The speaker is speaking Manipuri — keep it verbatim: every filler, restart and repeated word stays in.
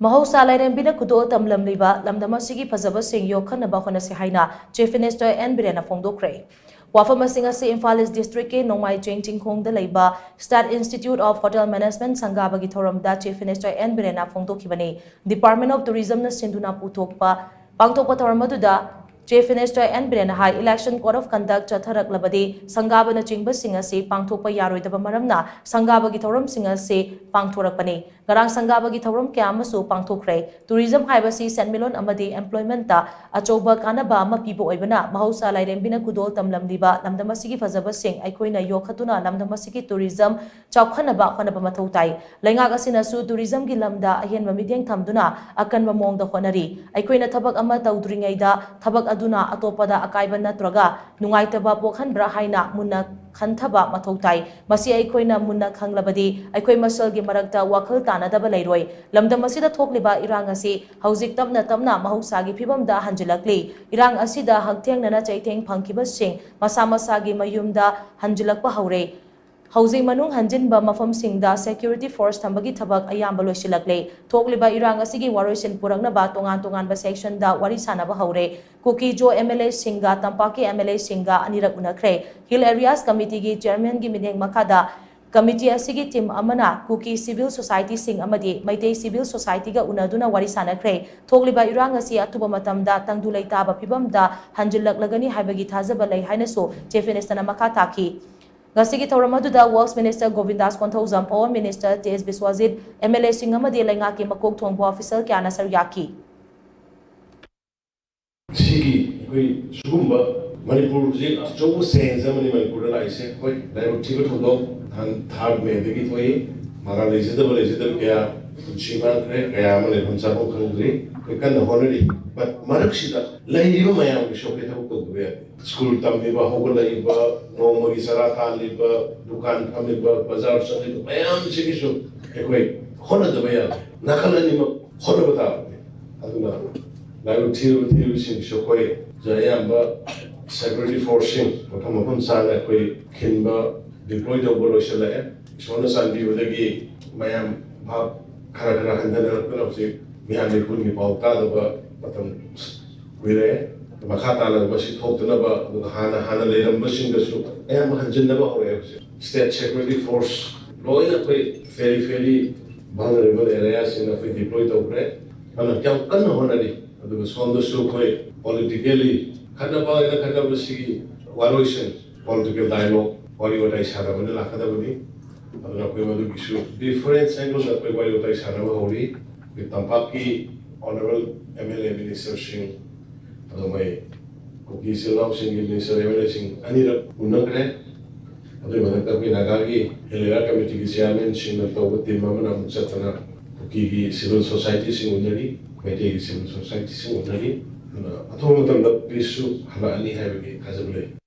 ꯃꯍꯧꯁꯥ ꯂꯥꯏꯔꯦꯝꯕꯤꯅ ꯈꯨꯗꯣꯜ ꯇꯝꯂꯝꯂꯤꯕ ꯂꯝꯗꯝ ꯑꯁꯤꯒꯤ ꯐꯖꯕꯁꯤꯡ ꯌꯣꯛꯈꯠꯅꯕ ꯍꯣꯠꯅꯁꯤ ꯍꯥꯏꯅ Chief Minister ꯑꯦꯟ ꯕꯤꯔꯦꯟꯅ ꯐꯣꯡꯗꯣꯛꯈ꯭ꯔꯦ꯫ ꯋꯥꯐꯝ ꯑꯁꯤꯡ ꯑꯁꯤ ꯏꯝꯐꯥꯜ ꯏꯁ ꯗꯤꯁꯇ꯭ꯔꯤꯛꯀꯤ ꯅꯣꯡꯃꯥꯏ ꯆꯤꯡ ꯆꯤꯡꯈꯣꯡꯗ ꯂꯩꯕ State Institute of Hotel Management ꯁꯪꯒꯥꯕꯒꯤ ꯊꯧꯔꯝꯗ Chief Minister ꯑꯦꯟ ꯕꯤꯔꯦꯟꯅ ꯐꯣꯡꯗꯣꯛꯈꯤꯕꯅꯤ꯫ Department of Tourismꯅ ꯁꯤꯟꯗꯨꯅ ꯄꯨꯊꯣꯛꯄ ꯄꯥꯡꯊꯣꯛꯄ ꯊꯧꯔꯝ ꯑꯗꯨꯗ Chief Minister ꯑꯦꯟ ꯕꯤꯔꯦꯟꯅ ꯍꯥꯏ, Election Code of Conduct ꯆꯠꯊꯔꯛꯂꯕꯗꯤ ꯁꯪꯒꯥꯕꯅꯆꯤꯡꯕꯁꯤꯡ ꯑꯁꯤ ꯄꯥꯡꯊꯣꯛꯄ ꯌꯥꯔꯣꯏꯗꯕ ꯃꯔꯝꯅ ꯁꯪꯒꯥꯕꯒꯤ ꯊꯧꯔꯝꯁꯤꯡ ꯑꯁꯤ ꯄꯥꯡꯊꯣꯔꯛꯄꯅꯤ꯫ ꯉꯔꯥꯡ ꯁꯪꯒꯥꯕꯒꯤ ꯊꯧꯔꯝ ꯀꯌꯥ ꯑꯃꯁꯨ ꯄꯥꯡꯊꯣꯛꯈ꯭ꯔꯦ꯫ Tourism ꯍꯥꯏꯕꯁꯤ ꯁꯦꯟꯃꯤꯠꯂꯣꯟ ꯑꯃꯗꯤ employmentꯇ ꯑꯆꯧꯕ ꯀꯥꯟꯅꯕ ꯑꯃ ꯄꯤꯕ ꯑꯣꯏꯕꯅ, ꯃꯍꯧꯁꯥ ꯂꯥꯏꯔꯦꯝꯕꯤꯅ ꯈꯨꯗꯣꯜ ꯇꯝꯂꯝꯂꯤꯕ ꯂꯝꯗꯝ ꯑꯁꯤꯒꯤ ꯐꯖꯕꯁꯤꯡ ꯑꯩꯈꯣꯏꯅ ꯌꯣꯛꯈꯠꯇꯨꯅ ꯂꯝꯗꯝ ꯑꯁꯤꯒꯤ tourism ꯆꯥꯎꯈꯠꯅꯕ ꯍꯣꯠꯅꯕ ꯃꯊꯧ ꯇꯥꯏ꯫ ꯂꯩꯉꯥꯛ ꯑꯁꯤꯅꯁꯨ tourismꯒꯤ ꯂꯝꯗ ꯑꯍꯦꯟꯕ ꯃꯤꯠꯌꯦꯡ ꯊꯝꯗꯨꯅ ꯑꯀꯟꯕ ꯃꯑꯣꯡꯗ ꯍꯣꯠꯅꯔꯤ꯫ ꯑꯩꯈꯣꯏꯅ ꯊꯕꯛ ꯑꯃ ꯇꯧꯗ꯭ꯔꯤꯉꯩꯗ ꯊꯕꯛ ꯑꯗꯨꯅ ꯑꯇꯣꯞꯄꯗ ꯑꯀꯥꯏꯕ ꯅꯠꯇ꯭ꯔꯒ ꯅꯨꯡꯉꯥꯏꯇꯕ ꯄꯣꯛꯍꯟꯕ꯭ꯔꯥ ꯍꯥꯏꯅ ꯃꯨꯟꯅ ꯈꯟꯊꯕ ꯃꯊꯧ ꯇꯥꯏ꯫ ꯃꯁꯤ ꯑꯩꯈꯣꯏꯅ ꯃꯨꯟꯅ ꯈꯪꯂꯕꯗꯤ ꯑꯩꯈꯣꯏ ꯃꯁꯦꯜꯒꯤ ꯃꯔꯛꯇ ꯋꯥꯈꯜ ꯇꯥꯅꯗꯕ ꯂꯩꯔꯣꯏ꯫ ꯂꯝꯗꯝ ꯑꯁꯤꯗ ꯊꯣꯛꯂꯤꯕ ꯏꯔꯥꯡ ꯑꯁꯤ ꯍꯧꯖꯤꯛ ꯇꯞꯅ ꯇꯞꯅ ꯃꯍꯧꯁꯥꯒꯤ ꯐꯤꯕꯝꯗ ꯍꯟꯖꯤꯜꯂꯛꯂꯤ꯫ ꯏꯔꯥꯡ ꯑꯁꯤꯗ ꯍꯛꯊꯦꯡꯅꯅ ꯆꯩꯊꯦꯡ ꯐꯪꯈꯤꯕꯁꯤꯡ ꯃꯁꯥ ꯃꯁꯥꯒꯤ ꯃꯌꯨꯝꯗ ꯍꯟꯖꯤꯜꯂꯛꯄ ꯍꯧꯔꯦ꯫ ꯍꯧꯖꯤꯛ ꯃꯅꯨꯡ ꯍꯟꯖꯤꯟꯕ ꯃꯐꯝꯁꯤꯡꯗ security force ꯊꯝꯕꯒꯤ ꯊꯕꯛ ꯑꯌꯥꯝꯕ ꯂꯣꯏꯁꯤꯜꯂꯛꯂꯦ꯫ ꯊꯣꯛꯂꯤꯕ ꯏꯔꯥꯡ ꯑꯁꯤꯒꯤ ꯋꯥꯔꯣꯏꯁꯤꯟ ꯄꯨꯔꯛꯅꯕ ꯇꯣꯉꯥꯟ ꯇꯣꯉꯥꯟꯕ sectionꯗ ꯋꯥꯔꯤ ꯁꯥꯅꯕ ꯍꯧꯔꯦ꯫ ꯀꯨꯀꯤꯖꯣ MLAꯁꯤꯡꯒ ꯇꯝꯄꯥꯛꯀꯤ MLAꯁꯤꯡꯒ ꯑꯅꯤꯔꯛ ꯎꯅꯈ꯭ꯔꯦ꯫ Hill Areas Committeeꯒꯤ chairmanꯒꯤ ꯃꯤꯠꯌꯦꯡ ꯃꯈꯥꯗ committee ꯑꯁꯤꯒꯤ team ꯑꯃꯅ ꯀꯨꯀꯤ civil societyꯁꯤꯡ ꯑꯃꯗꯤ ꯃꯩꯇꯩ civil societyꯒ ꯎꯅꯗꯨꯅ ꯋꯥꯔꯤ ꯁꯥꯅꯈ꯭ꯔꯦ꯫ ꯊꯣꯛꯂꯤꯕ ꯏꯔꯥꯡ ꯑꯁꯤ ꯑꯊꯨꯕ ꯃꯇꯝꯗ ꯇꯪꯗꯨ ꯂꯩꯇꯥꯕ ꯐꯤꯕꯝꯗ ꯍꯟꯖꯤꯜꯂꯛꯂꯒꯅꯤ ꯍꯥꯏꯕꯒꯤ ꯊꯥꯖꯕ ꯂꯩ ꯍꯥꯏꯅꯁꯨ Chief Ministerꯅ ꯃꯈꯥ ꯇꯥꯈꯤ꯫ ꯉꯁꯤꯒꯤ ꯊꯧꯔꯝ ꯑꯗꯨꯗ Works Minister Govindas Konthoujam, Power Minister T S Biswajit, MLAꯁꯤꯡ ꯑꯃꯗꯤ ꯂꯩꯉꯥꯛꯀꯤ ꯃꯀꯣꯛ ꯊꯣꯡꯕ officer ꯀꯌꯥꯅ ꯁꯔꯨꯛ ꯌꯥꯈꯤ꯫ ꯁꯤꯒꯤ ꯑꯩꯈꯣꯏ ꯁꯤꯒꯨꯝꯕ ꯃꯅꯤꯄꯨꯔꯁꯤ ꯑꯆꯧꯕ change ꯑꯃꯅꯤ ꯃꯅꯤꯄꯨꯔꯗ ꯂꯥꯛꯏꯁꯦ꯫ ꯑꯩꯈꯣꯏ ꯂꯥꯏꯕꯛ ꯊꯤꯕ ꯊꯧꯗꯣꯛ ꯅꯍꯥꯟ third Mayꯗꯒꯤ ꯊꯣꯛꯏ꯫ ꯃꯔꯥꯜ ꯂꯩꯖꯗꯕ ꯂꯩꯖꯗꯕ ꯀꯌꯥ ꯄꯨꯟꯁꯤ ꯃꯥꯡꯈ꯭ꯔꯦ, ꯀꯌꯥ ꯑꯃ ꯂꯩꯐꯝ ꯆꯥꯐꯝ ꯈꯪꯗ꯭ꯔꯤ꯫ ꯑꯩꯈꯣꯏ ꯀꯟꯅ ꯍꯣꯠꯅꯔꯤ꯫ But ꯃꯔꯛꯁꯤꯗ ꯂꯩꯔꯤꯕ ꯃꯌꯥꯝꯒꯤꯁꯨ ꯑꯩꯈꯣꯏ ꯊꯕꯛ ꯇꯧꯗꯕ ꯌꯥꯗꯦ꯫ ꯁ꯭ꯀꯨꯜ ꯇꯝꯂꯤꯕ, ꯍꯧꯒꯠꯂꯛꯏꯕ, ꯅꯣꯡꯃꯒꯤ ꯆꯔꯥ ꯇꯥꯜꯂꯤꯕ, ꯗꯨꯀꯥꯟ ꯐꯝꯂꯤꯕ, ꯕꯖꯥꯔ ꯆꯠꯂꯤꯕ ꯃꯌꯥꯝꯁꯤꯒꯤꯁꯨ ꯑꯩꯈꯣꯏ ꯍꯣꯠꯅꯗꯕ ꯌꯥꯗꯦ꯫ ꯅꯥꯀꯜ ꯑꯅꯤꯃꯛ ꯍꯣꯠꯅꯕ ꯇꯥꯕꯅꯤ꯫ ꯑꯗꯨꯅ ꯂꯥꯏꯕꯛ ꯊꯤꯔꯕ ꯊꯤꯔꯤꯕꯁꯤꯡꯁꯨ ꯑꯩꯈꯣꯏ ꯑꯌꯥꯝꯕ security forceꯁꯤꯡ ꯃꯐꯝ ꯃꯐꯝ ꯆꯥꯅ ꯑꯩꯈꯣꯏ ꯈꯤꯟꯕ, deploy ꯇꯧꯕ ꯂꯣꯏꯁꯤꯜꯂꯛꯑꯦ꯫ ꯏꯁꯣꯔꯅ ꯆꯥꯟꯕꯤꯕꯗꯒꯤ ꯃꯌꯥꯝ ꯚꯥꯞ ꯈꯔ ꯈꯔ ꯍꯟꯊꯅꯔꯛꯇꯅ ꯍꯧꯖꯤꯛ ꯃꯤꯌꯥꯝ ꯃꯤꯄꯨꯟꯒꯤ ꯄꯥꯎ ꯇꯥꯗꯕ ꯃꯇꯝ ꯀꯨꯏꯔꯦ꯫ ꯃꯈꯥ ꯇꯥꯅ ꯃꯁꯤ ꯊꯣꯛꯇꯅꯕ, ꯑꯗꯨꯒ ꯍꯥꯟꯅ ꯍꯥꯟꯅ ꯂꯩꯔꯝꯕꯁꯤꯡꯗꯁꯨ ꯑꯌꯥꯝꯕ ꯍꯟꯖꯤꯟꯅꯕ ꯍꯧꯔꯛꯑꯦ꯫ ꯍꯧꯖꯤꯛ state security force ꯂꯣꯏꯅ ꯑꯩꯈꯣꯏ very very vulnerable areaꯁꯤꯡꯗ ꯑꯩꯈꯣꯏ deploy ꯇꯧꯈ꯭ꯔꯦ꯫ ꯑꯗꯨꯅ ꯌꯥꯝ ꯀꯟꯅ ꯍꯣꯠꯅꯔꯤ꯫ ꯑꯗꯨꯒ ꯁꯣꯝꯗꯁꯨ ꯑꯩꯈꯣꯏ politically ꯈꯠꯅꯕ ꯍꯥꯏꯅ ꯈꯠꯅꯕꯁꯤꯒꯤ ꯋꯥꯔꯣꯏꯁꯤꯟ, political dialogue, ꯋꯥꯔꯤ ꯋꯥꯇꯥꯏ ꯁꯥꯟꯅꯕꯅ ꯂꯥꯛꯀꯗꯕꯅꯤ꯫ ꯑꯗꯨꯅ ꯑꯩꯈꯣꯏ ꯃꯗꯨꯒꯤꯁꯨ different angleꯗ ꯑꯩꯈꯣꯏ ꯋꯥꯔꯤ ꯋꯥꯇꯥꯏ ꯁꯥꯟꯅꯕ ꯍꯧꯔꯤ꯫ ꯑꯩꯈꯣꯏ ꯇꯝꯄꯥꯛꯀꯤ honourable MLA ministerꯁꯤꯡ, ꯑꯗꯨꯒ ꯃꯣꯏ ꯀꯨꯀꯤ ꯏꯆꯤꯜ ꯏꯅꯥꯎꯁꯤꯡꯒꯤ minister MLAꯁꯤꯡ ꯑꯅꯤꯔꯛ ꯎꯅꯈ꯭ꯔꯦ꯫ ꯑꯗꯨꯒꯤ ꯃꯊꯛꯇ ꯑꯩꯈꯣꯏ ꯅꯥꯒꯥꯒꯤ Hill Area Committeeꯒꯤ chairmanꯁꯤꯡꯅ ꯇꯧꯕ team ꯑꯃꯅ ꯑꯃꯨꯛ ꯆꯠꯇꯅ ꯀꯨꯀꯤꯒꯤ civil societyꯁꯤꯡ ꯎꯅꯔꯤ, ꯃꯩꯇꯩꯒꯤ civil societyꯁꯤꯡ ꯎꯅꯔꯤ꯫ ꯑꯗꯨꯅ ꯑꯊꯨꯕ ꯃꯇꯝꯗ peaceꯁꯨ ꯍꯜꯂꯛꯑꯅꯤ ꯍꯥꯏꯕꯒꯤ ꯊꯥꯖꯕ ꯂꯩ꯫